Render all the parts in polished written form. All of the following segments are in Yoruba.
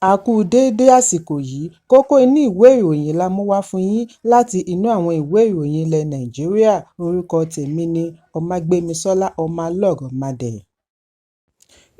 A kú déédé àsìkò yìí. Kókó inú ìwé ìròyìn la mú wá fún yín láti inú àwọn ìwé ìròyìn ilẹ̀ Nàìjíríà. Orúkọ tèmi ni Ọmágbémisọ́lá Ọmọlọ́rọ̀mádé.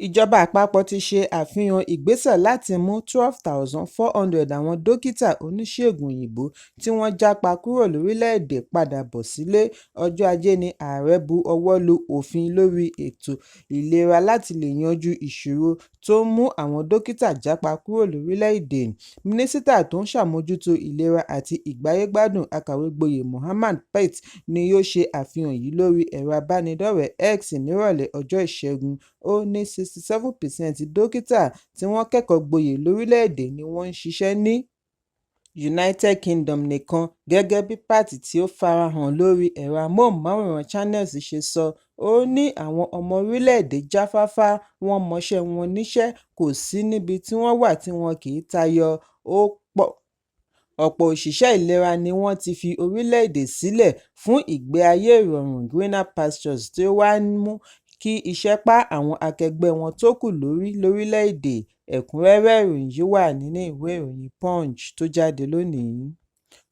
Ìjọba àpapọ̀ ti ṣe àfihàn ìgbésẹ̀ láti mú 12,400 àwọn dókítà oníṣègùn òyìnbó tí wọ́n jápa kúrò lórílẹ̀-èdè padà bọ̀ sílé. Ọjọ́ Ajé ni Ààrẹ bu ọwọ́ lu òfin lórí ètò ìlera láti lè yanjú ìṣòro tó ń mú àwọn dókítà jápa kúrò lórílẹ̀-èdè. Mínísítà tó ń ṣàmójútó ìlera àti ìgbáyégbádùn, Akàwégboyè Mohammed Pate ni ó ṣe àfihàn yìí lórí ẹ̀rọ ìbánidọ́rẹ̀ẹ́ X nírọ̀lẹ́ ọjọ́ Ìṣẹ́gun. Ó ní 67% dókítà tí wọ́n kẹ́kọ̀ọ́ gboyè lórílẹ̀-èdè ni wọ́n ń ṣiṣẹ́ ní United Kingdom nìkan, gẹ́gẹ́ bí Pate tí ó farahàn lórí ẹ̀rọ amóhùnmáwòrán Channels ṣe sọ. Ó ní àwọn ọmọ orílẹ̀-èdè jáfáfá, wọ́n mọṣẹ́ wọn níṣẹ́, kò sí níbi tí wọ́n wà tí wọn kì í tayọ. Ọ̀pọ̀ òṣìṣẹ́ ìlera ni wọ́n ti fi orílẹ̀-èdè sílẹ̀ fún ìgbé ayé ìrọ̀rùn (greener pastures) tí ó wá ń mú kí iṣẹ́ pa àwọn akẹgbẹ́ wọn tó kù lórí lórílẹ̀-èdè. Ẹ̀kúnrẹ́rẹ́ ìròyìn yìí wà nínú ìwé ìròyìn Punch tó jáde lónìí.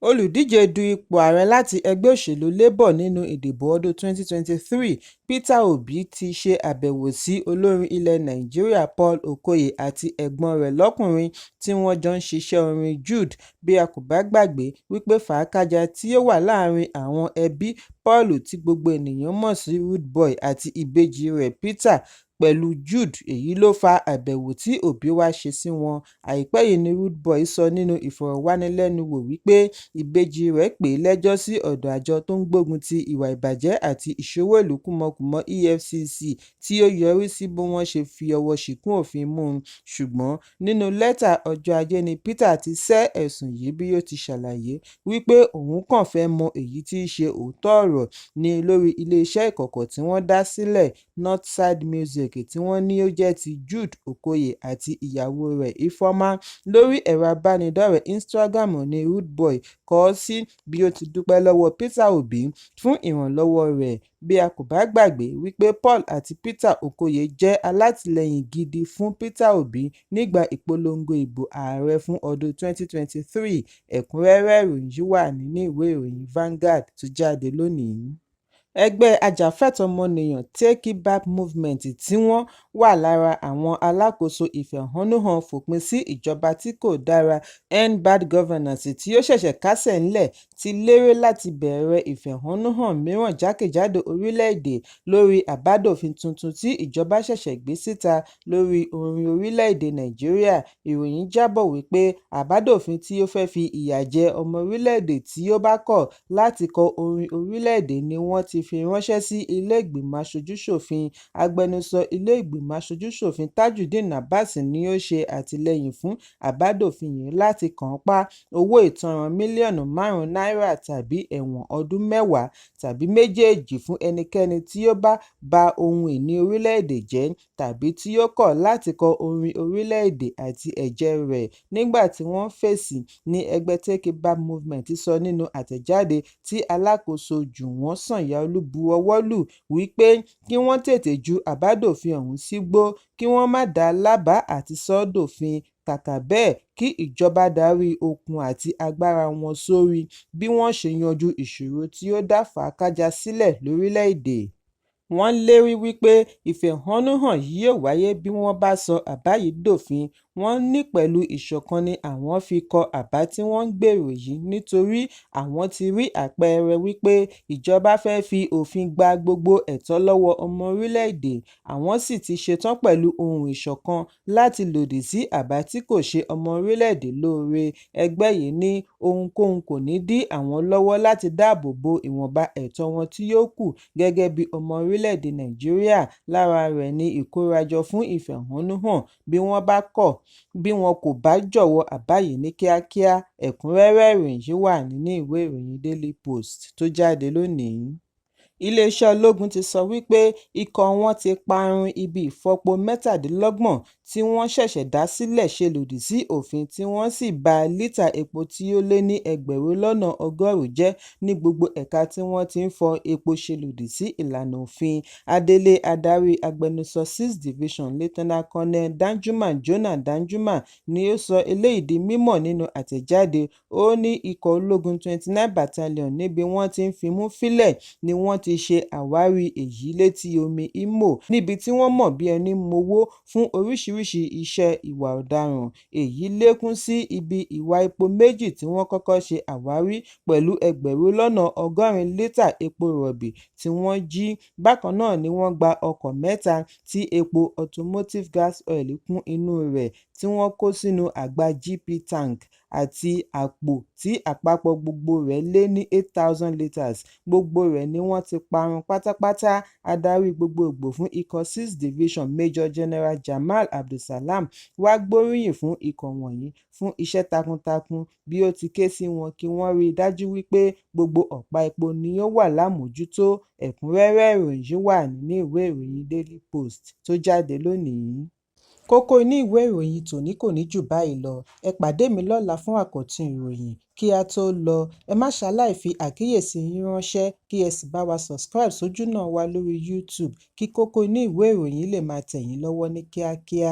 Olùdíje du ipò ààrẹ láti ẹgbẹ́ òṣèlú Labour nínú ìdìbò ọdún 2023, Peter Obi ti ṣe àbẹ̀wò sí olórin ilẹ̀ Nàìjíríà Paul Okoye àti ẹ̀gbọ́n rẹ̀ lọ́kùnrin tí wọ́n jọ ń ṣiṣẹ́ orin Jude. Bí a kò bá gbàgbé wípé fàákájaa tí ó wà láàárín àwọn ẹbí Paul tí gbogbo ènìyàn mọ̀ sí Rudeboy àti ìbejì rẹ̀ Peter pẹ̀lú Jude, èyí ló fa àbẹ̀wò tí Obi wá ṣe sí wọn. Àìpẹ́ yìí ni Rudeboy sọ nínú ìfọ̀rọ̀wánilẹ́nuwò wípé ìbejì rẹ̀ pè é lẹ́jọ́ sí ọ̀dọ̀ àjọ tó ń gbógun ti ìwà ìbàjẹ́ àti ìṣowó-ìlú kúmọkùmọ EFCC tí ó yọrí sí bí wọ́n ṣe fi ọwọ́ ṣìkún òfin mú un. Ṣùgbọ́n nínú lẹ́tà ọjọ́ Ajé ni Peter ti sẹ́ ẹ̀sùn yìí bí ó ti ṣàlàyé wípé òun kàn fẹ́ mọ èyí tí í ṣe òótọ́ ọ̀rọ̀ ní lórí iléeṣẹ́ ìkọ̀kọ̀ tí wọ́n dá sílẹ̀ Northside Music tí wọ́n ní ó jẹ́ ti Jude Okoye àti ìyàwó rẹ̀ Ifeoma. Lórí ẹ̀rọ ìbánidọ́rẹ̀ẹ́ Instagram ni Rudeboy kọ ọ́ sí bí ó ti dúpẹ́ lọ́wọ́ Peter Obi fún ìrànlọ́wọ́ rẹ̀. Bí a kò bá gbàgbé wípé Paul àti Peter Okoye jẹ́ alátìlẹ́yìn gidi fún Peter Obi nígbà ìpolongo ìbò ààrẹ fún ọdún 2023. Ẹ̀kúnrẹ́rẹ́ ìròyìn yìí wà nínú ìwé ìròyìn Vanguard tó jáde lónìí. Ẹgbẹ́ ajàfẹ́tọ̀ọ́ ọmọnìyàn Take It Back Movement tí wọ́n wà lára àwọn alákòóso ìfẹ̀hónúhàn fòpin sí ìjọba tí kò dára End Bad Governance tí ó ṣẹ̀ṣẹ̀ kásẹ̀ ńlẹ̀ ti lérí láti bẹ̀rẹ̀ ìfẹ̀hónúhàn mìíràn jákèjádò orílẹ̀-èdè lórí àbádòfin tuntun tí ìjọba ṣẹ̀ṣẹ̀ gbé síta lórí orin orílẹ̀-èdè Nàìjíríà. Ìròyìn jábọ̀ wípé àbádòfin tí ó fẹ́ fi ìyà jẹ ọmọ orílẹ̀-èdè tí ó bá kọ̀ láti kọ orin orílẹ̀-èdè ni wọ́n ti fi ránṣẹ́ sí ilé ìgbìmọ̀ aṣojú-ṣòfin. Agbẹnusọ ilé ìgbìmọ̀ aṣojú-ṣòfin Tajudeen Abbas ni ó ṣe àtìlẹ́yìn fún àbádòfin yìí láti kànńpá owó ìtanràn mílíọ̀nù 5 náírà tàbí ẹ̀wọ̀n ọdún 10 tàbí méjèèjì fún ẹnikẹ́ni tí ó bá ba ohun ìní orílẹ̀-èdè jẹ́ tàbí tí ó kọ̀ láti kọ orin orílẹ̀-èdè àti ẹ̀jẹ́ rẹ̀. Nígbà tí wọ́n ń fèsì ní ẹgbẹ́ Take It Back Movement sọ nínú àtẹ̀jáde tí alákòóso Juwon Sanyaolu bu ọwọ́ lù wípé kí wọ́n tètè ju àbádòfin ọ̀hún sígbó, kí wọ́n má dá a lábàá àti sọ ọ́ dòfin, kàkà bẹ́ẹ̀ kí ìjọba darí okun àti agbára wọn sórí bí wọ́n ṣe yanjú ìṣòro tí ó dá fàákájaa sílẹ̀ lórílẹ̀-èdè. Wọ́n lérí wípé ìfẹ̀hónúhàn yìí yóò wáyé bí wọ́n bá sọ àbá yìí dòfin. Wọ́n ní pẹ̀lú ìṣọ̀kan ni àwọn fi kọ àbá tí wọ́n ń gbèrò yìí nítorí àwọn ti rí àpẹẹrẹ wípé ìjọba fẹ́ fi òfin gba gbogbo ẹ̀tọ́ lọ́wọ́ ọmọ orílẹ̀-èdè, àwọn sì ti ṣetán pẹ̀lú ohùn ìṣọ̀kan láti lòdì sí àbá tí kò ṣe ọmọ orílẹ̀-èdè lóore. Ẹgbẹ́ yìí ní ohunkóhun kò ní dí àwọn lọ́wọ́ láti dáàbò bo ìwọ̀nba ẹ̀tọ́ wọn tí ó kù gẹ́gẹ́ bí ọmọ orílẹ̀-èdè Nàìjíríà, lára rẹ̀ ní ìkórajọ fún ìfẹ̀hónúhàn bí wọn kò bá jọ̀wọ́ àbá yìí ní kíákíá. Ẹ̀kúnrẹ́rẹ́ ìròyìn yìí wà nínú ìwé ìròyìn Daily Post tó jáde lónìí. Iléeṣẹ́ ológun ti sọ wípé ikọ̀ wọn ti parun ibi ìfọpo 27 tí wọ́n ṣẹ̀ṣẹ̀ dá sílẹ̀ ṣe lòdì sí òfin tí wọ́n sì ba lítà epo tí ó lé ní 100,000 jẹ́ ní gbogbo ẹ̀ka tí wọ́n ti ń fọ epo ṣe lòdì sí ìlànà òfin. Adelé Adarí Agbẹnusọ 6th Division, Lt Col Danjuma Jonah Danjuma ni ó sọ eléyìí di mímọ̀ nínú àtẹ̀jáde. Ó ní ikọ̀ ológun 29 Battalion níbi wọ́n ti ń fimú fínlẹ̀ ni wọ́n ti ṣe àwárí èyí létí omi Imo níbi tí wọ́n mọ̀ bí ẹní mowó fún oríṣiríṣi iṣẹ́ ìwà ọ̀daràn. Èyí lékún sí ibi ìwa epo méjì tí wọ́n kọ́kọ́ ṣe àwárí pẹ̀lú 80,000 lítà epo rọ̀bì tí wọ́n jí. Bákan náà ni wọ́n gba ọkọ̀ mẹ́ta tí epo automotive gas oil kún inú rẹ̀ tí wọ́n kó sínú àgbá GP Tank àti àpò tí àpapọ̀ gbogbo rẹ̀ lé ní 8,000 litres. Gbogbo rẹ̀ ni wọ́n ti parun pátápátá. Adarí gbogboògbò fún ikọ̀ 6th Division, Major General Jamal Abdulsalam, wá gbóríyìn fún ikọ̀ wọ̀nyí fún iṣẹ́ takuntakun bí ó ti ké sí wọn kí wọ́n rí i dájú wípé gbogbo ọ̀pá epo ni ó wà lámòójútó. Ẹ̀kúnrẹ́rẹ́ ìròyìn yìí wà nínú ìwé ìròyìn Daily Post tó jáde lónìí. Kókó inú ìwé ìròyìn tòní kò ní jù báyìí lọ. Ẹ pàdé mi lọ́la fún àkọ́tún ìròyìn. Kí á tó lọ, ẹ má ṣaláì fi àkíyèsí yín ránṣẹ́ kí ẹ sì bá wa subscribe sójúnà wa lórí YouTube kí kókó inú ìwé ìròyìn lè máa tẹ̀ yín lọ́wọ́ ní kíákíá.